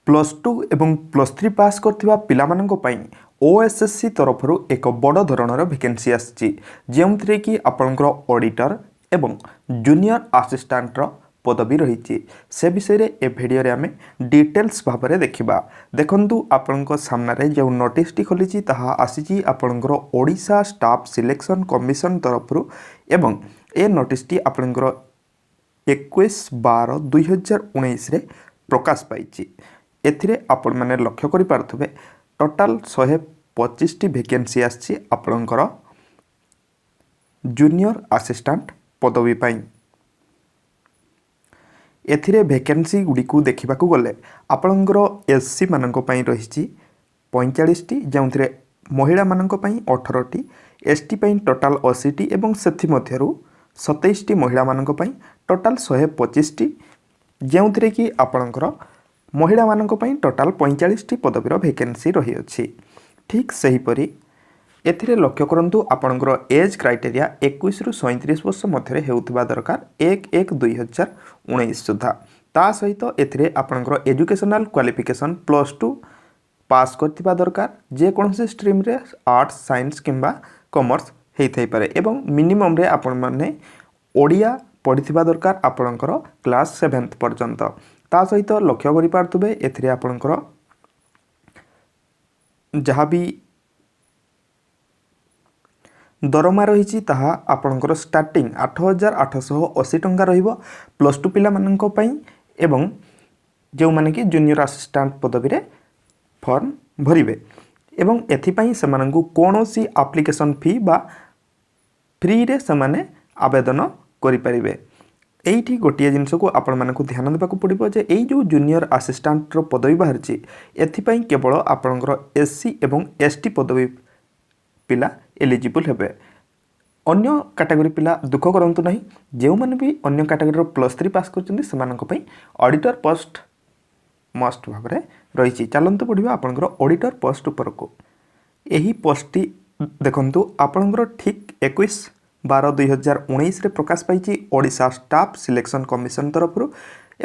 Plus two ଏବଂ plus three pass କରିଥିବା ପିଲାମାନଙ୍କ ପାଇଁ ଓଏସ୍ଏସ୍ସି ତରଫରୁ ଏକ ବଡ଼ ଧରଣର ଭେକେନ୍ସି ଆସିଛି, ଯେଉଁଥିରେ କି ଆପଣଙ୍କର ଅଡ଼ିଟର ଏବଂ ଜୁନିୟର ଆସିଷ୍ଟାଣ୍ଟର ପଦବୀ ରହିଛି। ସେ ବିଷୟରେ ଏ ଭିଡ଼ିଓରେ ଆମେ ଡିଟେଲ୍ସ ଭାବରେ ଦେଖିବା। ଦେଖନ୍ତୁ, ଆପଣଙ୍କ ସାମ୍ନାରେ ଯେଉଁ ନୋଟିସଟି ଖୋଲିଛି, ତାହା ଆସିଛି ଆପଣଙ୍କର ଓଡ଼ିଶା ଷ୍ଟାଫ୍ ସିଲେକ୍ସନ୍ କମିଶନ ତରଫରୁ ଏବଂ ଏ ନୋଟିସଟି ଆପଣଙ୍କର 21/12/2019ରେ ପ୍ରକାଶ ପାଇଛି। ଏଥିରେ ଆପଣମାନେ ଲକ୍ଷ୍ୟ କରିପାରୁଥିବେ, ଟୋଟାଲ୍ 125ଟି ଭେକେନ୍ସି ଆସିଛି ଆପଣଙ୍କର ଜୁନିୟର ଆସିଷ୍ଟାଣ୍ଟ ପଦବୀ ପାଇଁ। ଏଥିରେ ଭେକେନ୍ସି ଗୁଡ଼ିକୁ ଦେଖିବାକୁ ଗଲେ ଆପଣଙ୍କର ଏସ୍ ସି ମାନଙ୍କ ପାଇଁ ରହିଛି 45ଟି, ଯେଉଁଥିରେ ମହିଳାମାନଙ୍କ ପାଇଁ 18ଟି, ଏସ୍ ଟି ପାଇଁ ଟୋଟାଲ୍ 80ଟି ଏବଂ ସେଥିମଧ୍ୟରୁ 27ଟି ମହିଳାମାନଙ୍କ ପାଇଁ, ଟୋଟାଲ୍ 125ଟି, ଯେଉଁଥିରେ କି ଆପଣଙ୍କର ମହିଳାମାନଙ୍କ ପାଇଁ ଟୋଟାଲ୍ 45ଟି ପଦବୀର ଭେକେନ୍ସି ରହିଅଛି। ଠିକ୍ ସେହିପରି ଏଥିରେ ଲକ୍ଷ୍ୟ କରନ୍ତୁ, ଆପଣଙ୍କର ଏଜ୍ କ୍ରାଇଟେରିଆ 21ରୁ 37 ବର୍ଷ ମଧ୍ୟରେ ହେଉଥିବା ଦରକାର 1/1/2019 ସୁଦ୍ଧା। ତା ସହିତ ଏଥିରେ ଆପଣଙ୍କର ଏଜୁକେସନାଲ୍ କ୍ୱାଲିଫିକେସନ୍ +2 ପାସ୍ କରିଥିବା ଦରକାର, ଯେକୌଣସି ଷ୍ଟ୍ରିମ୍ରେ, ଆର୍ଟ୍ସ, ସାଇନ୍ସ କିମ୍ବା କମର୍ସ ହେଇଥାଇପାରେ ଏବଂ ମିନିମମ୍ରେ ଆପଣମାନେ ଓଡ଼ିଆ ପଢ଼ିଥିବା ଦରକାର ଆପଣଙ୍କର କ୍ଲାସ୍ ସେଭେନ୍ଥ ପର୍ଯ୍ୟନ୍ତ। ତା ସହିତ ଲକ୍ଷ୍ୟ କରିପାରୁଥିବେ, ଏଥିରେ ଆପଣଙ୍କର ଯାହା ବି ଦରମା ରହିଛି, ତାହା ଆପଣଙ୍କର ଷ୍ଟାର୍ଟିଂ 8,880 ଟଙ୍କା ରହିବ +2 ପିଲାମାନଙ୍କ ପାଇଁ ଏବଂ ଯେଉଁମାନେ କି ଜୁନିୟର ଆସିଷ୍ଟାଣ୍ଟ ପଦବୀରେ ଫର୍ମ ଭରିବେ ଏବଂ ଏଥିପାଇଁ ସେମାନଙ୍କୁ କୌଣସି ଆପ୍ଲିକେସନ୍ ଫି ବା ଫ୍ରିରେ ସେମାନେ ଆବେଦନ କରିପାରିବେ। ଏଇଠି ଗୋଟିଏ ଜିନିଷକୁ ଆପଣମାନଙ୍କୁ ଧ୍ୟାନ ଦେବାକୁ ପଡ଼ିବ ଯେ ଏଇ ଯେଉଁ ଜୁନିୟର ଆସିଷ୍ଟାଣ୍ଟର ପଦବୀ ବାହାରିଛି, ଏଥିପାଇଁ କେବଳ ଆପଣଙ୍କର ଏସ୍ ସି ଏବଂ ଏସ୍ ଟି ପଦବୀ ପିଲା ଏଲିଜିବୁଲ୍ ହେବେ। ଅନ୍ୟ କାଟାଗୋରୀ ପିଲା ଦୁଃଖ କରନ୍ତୁ ନାହିଁ। ଯେଉଁମାନେ ବି ଅନ୍ୟ କାଟାଗୋରୀର +3 ପାସ୍ କରିଛନ୍ତି, ସେମାନଙ୍କ ପାଇଁ ଅଡ଼ିଟର ପୋଷ୍ଟ ମଷ୍ଟ ଭାବରେ ରହିଛି। ଚାଲନ୍ତୁ ପଢ଼ିବା ଆପଣଙ୍କର ଅଡ଼ିଟର ପୋଷ୍ଟ ଉପରକୁ। ଏହି ପୋଷ୍ଟଟି ଦେଖନ୍ତୁ, ଆପଣଙ୍କର ଠିକ୍ 21/12/2019ରେ ପ୍ରକାଶ ପାଇଛି ଓଡ଼ିଶା ଷ୍ଟାଫ୍ ସିଲେକ୍ସନ୍ କମିଶନ ତରଫରୁ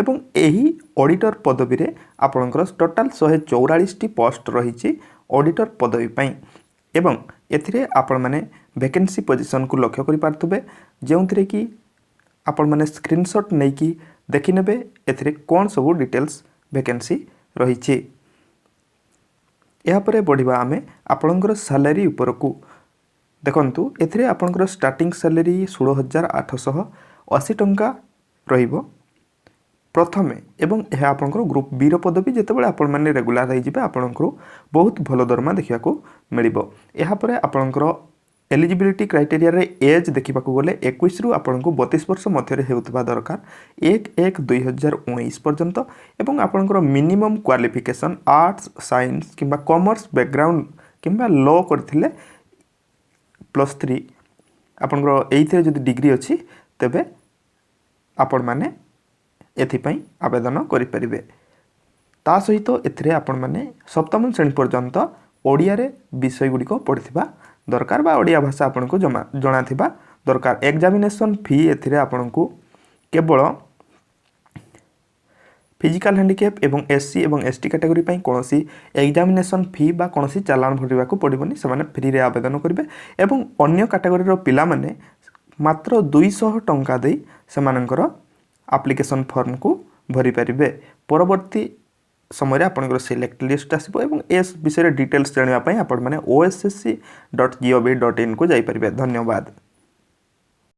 ଏବଂ ଏହି ଅଡ଼ିଟର ପଦବୀରେ ଆପଣଙ୍କର ଟୋଟାଲ୍ 144ଟି ପୋଷ୍ଟ ରହିଛି ଅଡ଼ିଟର ପଦବୀ ପାଇଁ। ଏବଂ ଏଥିରେ ଆପଣମାନେ ଭେକେନ୍ସି ପୋଜିସନ୍କୁ ଲକ୍ଷ୍ୟ କରିପାରୁଥିବେ, ଯେଉଁଥିରେ କି ଆପଣମାନେ ସ୍କ୍ରିନସଟ୍ ନେଇକି ଦେଖିନେବେ ଏଥିରେ କ'ଣ ସବୁ ଡିଟେଲ୍ସ ଭେକେନ୍ସି ରହିଛି। ଏହାପରେ ବଢ଼ିବା ଆମେ ଆପଣଙ୍କର ସାଲାରୀ ଉପରକୁ। ଦେଖନ୍ତୁ, ଏଥିରେ ଆପଣଙ୍କର ଷ୍ଟାର୍ଟିଂ ସାଲାରୀ 16,880 ଟଙ୍କା ରହିବ ପ୍ରଥମେ ଏବଂ ଏହା ଆପଣଙ୍କର ଗ୍ରୁପ୍ ବିର ପଦବୀ। ଯେତେବେଳେ ଆପଣମାନେ ରେଗୁଲାର ହେଇଯିବେ, ଆପଣଙ୍କୁ ବହୁତ ଭଲ ଦରମା ଦେଖିବାକୁ ମିଳିବ। ଏହାପରେ ଆପଣଙ୍କର ଏଲିଜିବିଲିଟି କ୍ରାଇଟେରିଆରେ ଏଜ୍ ଦେଖିବାକୁ ଗଲେ 21ରୁ ଆପଣଙ୍କୁ 32 ବର୍ଷ ମଧ୍ୟରେ ହେଉଥିବା ଦରକାର 1/1/2019 ପର୍ଯ୍ୟନ୍ତ ଏବଂ ଆପଣଙ୍କର ମିନିମମ୍ କ୍ୱାଲିଫିକେସନ୍ ଆର୍ଟ୍ସ, ସାଇନ୍ସ କିମ୍ବା କମର୍ସ ବ୍ୟାକଗ୍ରାଉଣ୍ଡ କିମ୍ବା ଲ କରିଥିଲେ, +3 ଆପଣଙ୍କର ଏଇଥିରେ ଯଦି ଡିଗ୍ରୀ ଅଛି, ତେବେ ଆପଣମାନେ ଏଥିପାଇଁ ଆବେଦନ କରିପାରିବେ। ତା ସହିତ ଏଥିରେ ଆପଣମାନେ ସପ୍ତମ ଶ୍ରେଣୀ ପର୍ଯ୍ୟନ୍ତ ଓଡ଼ିଆରେ ବିଷୟ ଗୁଡ଼ିକ ପଢ଼ିଥିବା ଦରକାର ବା ଓଡ଼ିଆ ଭାଷା ଆପଣଙ୍କୁ ଜଣାଥିବା ଦରକାର। ଏକ୍ଜାମିନେସନ୍ ଫି ଏଥିରେ ଆପଣଙ୍କୁ କେବଳ ଫିଜିକାଲ୍ ହ୍ୟାଣ୍ଡିକ୍ୟାପ୍ ଏବଂ ଏସ୍ ସି ଏବଂ ଏସ୍ ଟି କାଟାଗୋରୀ ପାଇଁ କୌଣସି ଏକ୍ଜାମିନେସନ୍ ଫି ବା କୌଣସି ଚାଲାଣ ଭରିବାକୁ ପଡ଼ିବନି। ସେମାନେ ଫ୍ରିରେ ଆବେଦନ କରିବେ ଏବଂ ଅନ୍ୟ କାଟାଗୋରୀର ପିଲାମାନେ ମାତ୍ର 200 ଟଙ୍କା ଦେଇ ସେମାନଙ୍କର ଆପ୍ଲିକେସନ୍ ଫର୍ମକୁ ଭରିପାରିବେ। ପରବର୍ତ୍ତୀ ସମୟରେ ଆପଣଙ୍କର ସିଲେକ୍ଟ ଲିଷ୍ଟ ଆସିବ ଏବଂ ଏ ବିଷୟରେ ଡିଟେଲ୍ସ ଜାଣିବା ପାଇଁ ଆପଣମାନେ ossc.gov.inକୁ ଯାଇପାରିବେ। ଧନ୍ୟବାଦ।